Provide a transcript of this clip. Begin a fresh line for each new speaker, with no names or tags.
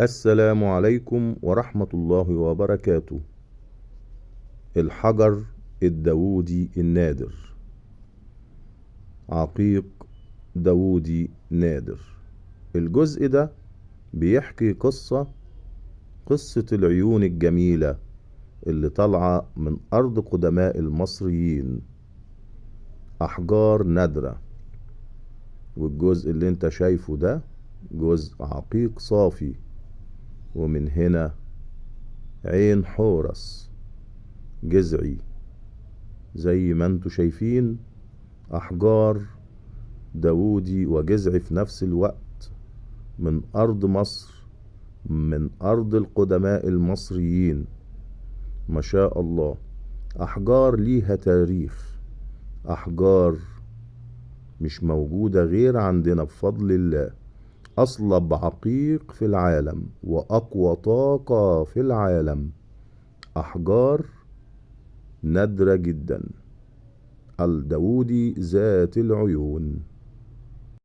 السلام عليكم ورحمة الله وبركاته. الحجر الداوودي النادر، عقيق داوودي نادر. الجزء ده بيحكي قصة العيون الجميلة اللي طالعة من أرض قدماء المصريين، أحجار نادرة. والجزء اللي انت شايفه ده جزء عقيق صافي، ومن هنا عين حورس جذعي. زي ما انتوا شايفين أحجار داوودي وجذعي في نفس الوقت، من أرض مصر، من أرض القدماء المصريين. ما شاء الله، أحجار ليها تاريخ، أحجار مش موجودة غير عندنا بفضل الله. أصلب عقيق في العالم وأقوى طاقة في العالم، أحجار نادرة جدا، الداوودي ذات العيون.